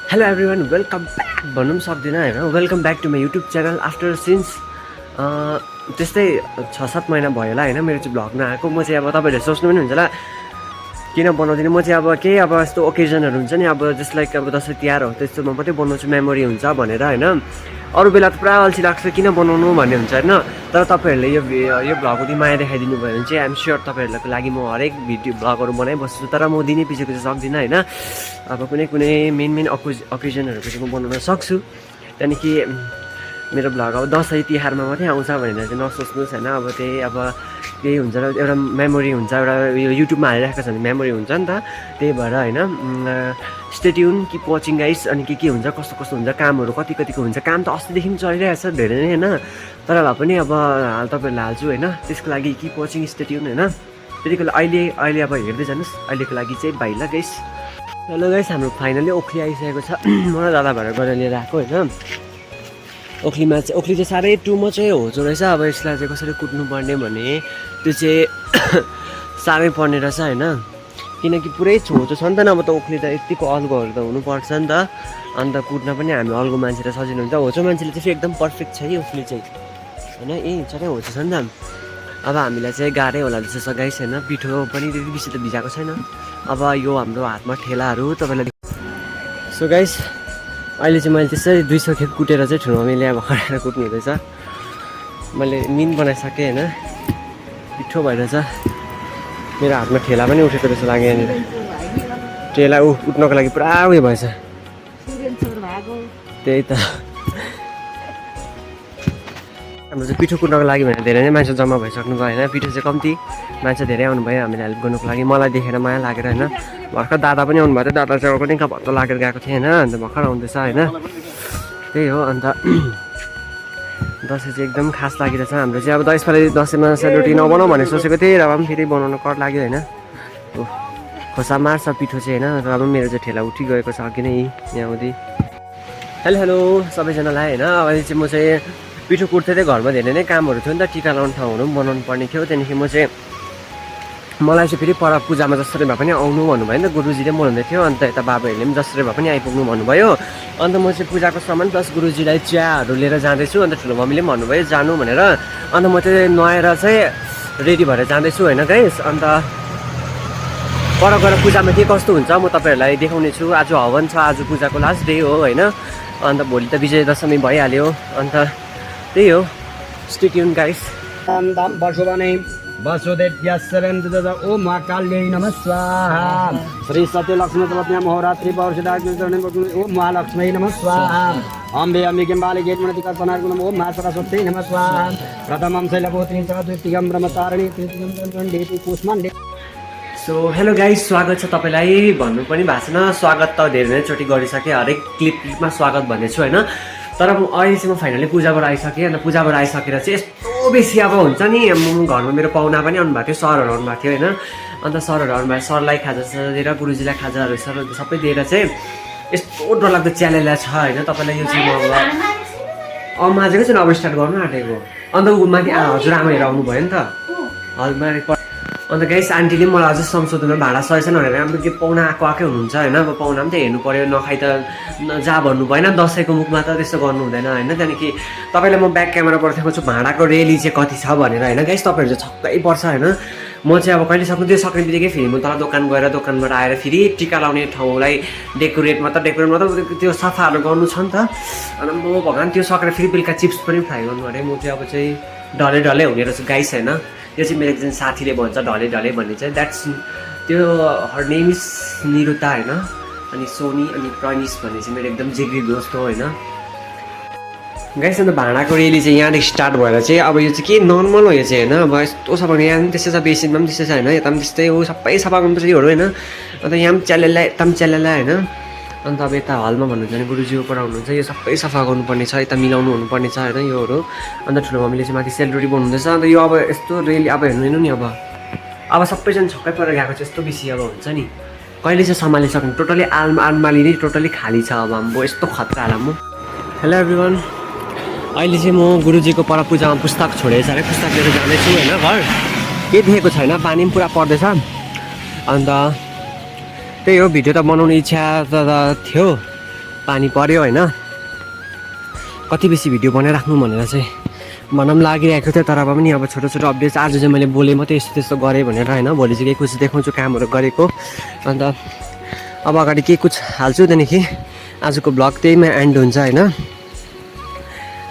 hello everyone welcome back भन्नु पनि सक्दिनँ होइन welcome back to my YouTube channel after since त्यस्तै 6-7 महिना भयो होला होइन मेरो चाहिँ भ्लग नआएको म चाहिँ अब तपाईँहरूले सोच्नु पनि हुन्छ होला किन बनाउँदिनँ म चाहिँ अब केही अब यस्तो ओकेजनहरू हुन्छ नि अब जस्ट लाइक अब दसैँ तिहार हो त्यस्तोमा मात्रै बनाउँछु मेमोरी हुन्छ भनेर होइन अरू बेला त पुरा अल्छी लाग्छ किन बनाउनु भन्ने हुन्छ होइन तर तपाईँहरूले यो भ्लगको माया देखाइदिनु भयो भने चाहिँ आइएम स्योर तपाईँहरूको लागि म हरेक भिडियो भ्लगहरू बनाइबस्छु तर म दिनै पछिको चाहिँ सक्दिनँ होइन अब कुनै मेन ओकेजनहरूको चाहिँ म बनाउन सक्छु त्यहाँदेखि मेरो भ्लग अब दसैँ तिहारमा मात्रै आउँछ भनेर चाहिँ नसोच्नुहोस् होइन अब त्यही हुन्छ र एउटा मेमोरी हुन्छ एउटा यो युट्युबमा हालिरहेको छ भने मेमोरी हुन्छ नि त त्यही भएर होइन stay tune keep watching guys अनि के हुन्छ कस्तो हुन्छ कामहरू कतिको हुन्छ काम त अस्तिदेखि पनि चलिरहेको छ धेरै नै होइन तर भए पनि अब तपाईँहरूलाई हाल्छु होइन त्यसको लागि किप वाचिङ स्टे ट्युन होइन त्यतिको अहिले अब हेर्दै जानुहोस् अहिलेको लागि चाहिँ बाइ ल गाइस हेलो गाइस हाम्रो फाइनली ओखली आइसकेको छ म र दादा भएर गरेर लिएर आएको होइन ओखली चाहिँ साह्रै टु मचै होचो रहेछ अब यसलाई चाहिँ कसरी कुट्नुपर्ने भने त्यो चाहिँ साह्रै पर्ने रहेछ होइन किनकि पुरै होचो छ नि त नभए त ओखली त यतिको अल्गोहरू त हुनुपर्छ नि त अन्त कुट्न पनि हामी अल्गो मान्छेलाई सजिलो हुन्छ होचो मान्छेले चाहिँ एकदम पर्फेक्ट छ है ओखली चाहिँ होइन चटै होचो छ नि त अब हामीलाई चाहिँ गाह्रै होला जस्तो छ गाइस होइन पिठो पनि त्यति बेसी त भिजाएको छैन अब यो हाम्रो हातमा ठेलाहरू तपाईँलाई सो गाइस अहिले चाहिँ मैले त्यसै 200 खेप कुटेर चाहिँ ठुलो मम्मीले अब खराएर कुट्नु हुँदैछ मैले मिन बनाइसकेँ होइन पिठो भइरहेछ मेरो हातमा ठेला पनि उठेको रहेछ लाग्यो यहाँनिर ठेला उठ्नको लागि पुरा उयो भएछ त्यही त हाम्रो चाहिँ पिठो कुट्नको लागि भने धेरै नै मान्छे जम्मा भइसक्नु भयो होइन पिठो चाहिँ कम्ती मान्छे धेरै आउनुभयो हामीले हेल्प गर्नुको लागि मलाई देखेर माया लागेर होइन भर्खर दादा पनि आउनुभएको थियो दादा चाहिँ पनि कहाँ भत्तो लागेर गएको थिएँ होइन अन्त भर्खर आउँदैछ होइन त्यही हो अन्त दसैँ चाहिँ एकदम खास लागिरहेछ हाम्रो चाहिँ अब यसपालि दसैँमा सेलरोटी नबनाऊ भनेर सोचेको थिएँ र भए पनि फेरि बनाउनु कर लाग्यो होइन खोसा मार्छ पिठो चाहिँ होइन र पनि मेरो चाहिँ ठेला उठिगएको छ अघि नै यहाँ आउँदै हेलो सबैजनालाई होइन अहिले चाहिँ म चाहिँ पिठो कुट्दै थिएँ घरमा धेरै नै कामहरू थियो नि त टिका लाउने ठाउँहरू पनि बनाउनु पर्ने थियो त्यहाँदेखि म चाहिँ मलाई चाहिँ फेरि पर पूजामा जसरी भए पनि आउनु भन्नुभयो नि त गुरुजीले बोलाउँदै थियो अन्त यता बाबाहरूले पनि जसरी भए पनि आइपुग्नु भन्नुभयो अन्त म चाहिँ पूजाको सामान प्लस गुरुजीलाई चियाहरू लिएर जाँदैछु अन्त ठुलो मम्मीले पनि भन्नुभयो जानु भनेर अन्त म चाहिँ नुहाएर चाहिँ रेडी भएर जाँदैछु होइन गाइस अन्त पर गएर पूजामा के कस्तो हुन्छ म तपाईँहरूलाई देखाउने छु आज हवन छ आज पूजाको लास्ट डे हो होइन अन्त भोलि त विजय दशमी भइहाल्यो अन्त त्यही हो स्टे ट्युन गाइस वसुदेव्यस्सरं दद ओम महाकाल्यै नमः स्वाहा श्री सत्यलक्ष्मी तपत्न्यां होरात्रि वर्षदाग्निचरणे ओम महालक्ष्मी नमः स्वाहा अम्बे अम्बिके बालिके मनतिकल्पनार्गुणम् ओम महासरस्वती नमः स्वाहा प्रथमं शैलपुत्री च द्वितीयं ब्रह्मचारिणी तृतीयं ब्रह्मण्डेति कुष्माण्डे सो हेलो गाइस स्वागत छ तपाईँलाई भन्नु पनि भएको छैन स्वागत त धेरै नै चोटि गरिसकेँ हरेक क्लिपमा स्वागत भन्ने छु होइन तर अहिले चाहिँ म फाइनली पूजाबाट आइसकेँ अन्त पूजाबाट आइसकेर चाहिँ यस्तो बेसी अब हुन्छ नि घरमा मेरो पाहुना पनि आउनुभएको थियो सरहरू आउनुभएको थियो होइन अन्त सरहरू आउनुभएको सरलाई खाजा दिएर गुरुजीलाई खाजाहरू सबै दिएर चाहिँ यस्तो डरलाग्दो च्यालेला छ होइन तपाईँलाई यो चाहिँ म अब माझेको चाहिँ अब स्टार्ट गर्नु आँटेको अन्त माथि हजुर आमाहरू आउनुभयो नि त हजुर अन्त गाइस आन्टीले मलाई अझै संशोधनमा भाडा सजेसन भनेर हाम्रो के पाहुना आएकै हुनुहुन्छ होइन अब पाहुना पनि त हेर्नु पऱ्यो नखाइ त जा भन्नु भएन दसैँको मुखमा त त्यस्तो गर्नु हुँदैन होइन त्यहाँदेखि तपाईँलाई म ब्याक क्यामेराबाट देखाउँछु भाडाको रेली चाहिँ कति छ भनेर होइन गाइस तपाईँहरू चाहिँ छक्कै पर्छ होइन म चाहिँ अब कहिले सक्नु त्यो सक्ने बित्तिकै फेरि म तल दोकान गएर दोकानबाट आएर फेरि टिका लाउने ठाउँलाई डेकोरेट मात्र त्यो सफाहरू गर्नु छ नि त अन्त म भगवान् त्यो सकेर फेरि बेलुका चिप्स पनि फ्राई गर्नु अरे म चाहिँ अब चाहिँ डल्लै हुने रहेछ गाइस होइन यो चाहिँ मेरो एकजना साथीले भन्छ ढले भन्ने चाहिँ द्याट्स त्यो हर नेम इज निरुता होइन अनि सोनी अनि प्रनिस भन्ने चाहिँ मेरो एकदम जिग्री दोस्त हो होइन गाइस अन्त भाँडाको रेली चाहिँ यहाँदेखि स्टार्ट भएर चाहिँ अब यो चाहिँ के नर्मल हो यो चाहिँ होइन अब यस्तो सफा यहाँ पनि त्यस्तै छ बेसिनमा पनि त्यस्तै छ होइन यता पनि त्यस्तै हो सबै सफा गर्नुपर्छ योहरू होइन अन्त यहाँ पनि च्यालेला यता पनि च्यालेला होइन अन्त अब यता हलमा भन्नुहुन्छ भने गुरुजी उपर आउनुहुन्छ यो सबै सफा गर्नुपर्ने छ यता मिलाउनु हुनुपर्ने छ होइन योहरू अन्त ठुलो मम्मीले चाहिँ माथि सेलरोटी बनाउँदैछ अन्त यो अब यस्तो रेली अब हेर्नु नि अब सबैजना छक्कै परेर गएको छ यस्तो बेसी अब हुन्छ नि कहिले चाहिँ सम्हालिसक्नु टोटली आलमारी नै टोटली खाली छ अब म यस्तो खतरा होला म हेलो एभ्रिवान अहिले चाहिँ म गुरुजीको पर पूजामा पुस्तक छोडेछ अरे पुस्तक लिएर जाँदैछु होइन घर केही देखेको छैन पानी पनि पुरा पर्दैछ अन्त त्यही हो भिडियो त बनाउने इच्छा त थियो पानी पर्यो होइन कति बेसी भिडियो बनाइराख्नु भनेर चाहिँ भन्न पनि लागिरहेको थियो तर पनि अब छोटो छोटो अपडेट्स आज चाहिँ मैले बोलेँ मात्रै यस्तो त्यस्तो गरेँ भनेर होइन भोलि चाहिँ केही कुछ देखाउँछु कामहरू गरेको अन्त अब अगाडि केही कुछ हाल्छु त्यहाँदेखि आजको ब्लग त्यहीमा एन्ड हुन्छ होइन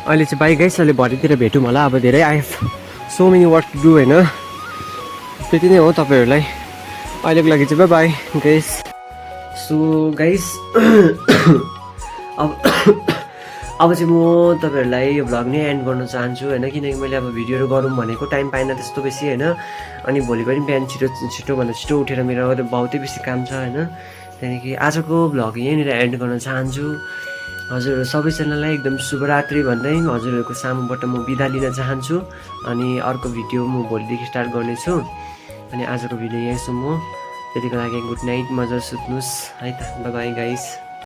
अहिले चाहिँ बाई गाइस अहिले भरेतिर भेटौँ होला अब धेरै I have so many work to do होइन त्यति नै हो तपाईँहरूलाई अहिलेको लागि चाहिँ बाई गाइस सो गाइस अब चाहिँ म तपाईँहरूलाई यो भ्लग नै एन्ड गर्न चाहन्छु होइन किनकि मैले अब भिडियोहरू गरौँ भनेको टाइम पाइनँ त्यस्तो बेसी होइन अनि भोलि पनि बिहान छिटोभन्दा छिटो उठेर मेरो बहुतै बेसी काम छ होइन त्यहाँदेखि आजको भ्लग यहीँनिर एन्ड गर्न चाहन्छु हजुरहरू सबैजनालाई एकदम शुभरात्रि भन्दै हजुरहरूको सामुबाट म बिदा लिन चाहन्छु अनि अर्को भिडियो म भोलिदेखि स्टार्ट गर्नेछु अनि आजको भिडियो यहीँ छु म त्यतिको लागि गुड नाइट मजा सुत्नुहोस् है त बाई बाई गाइस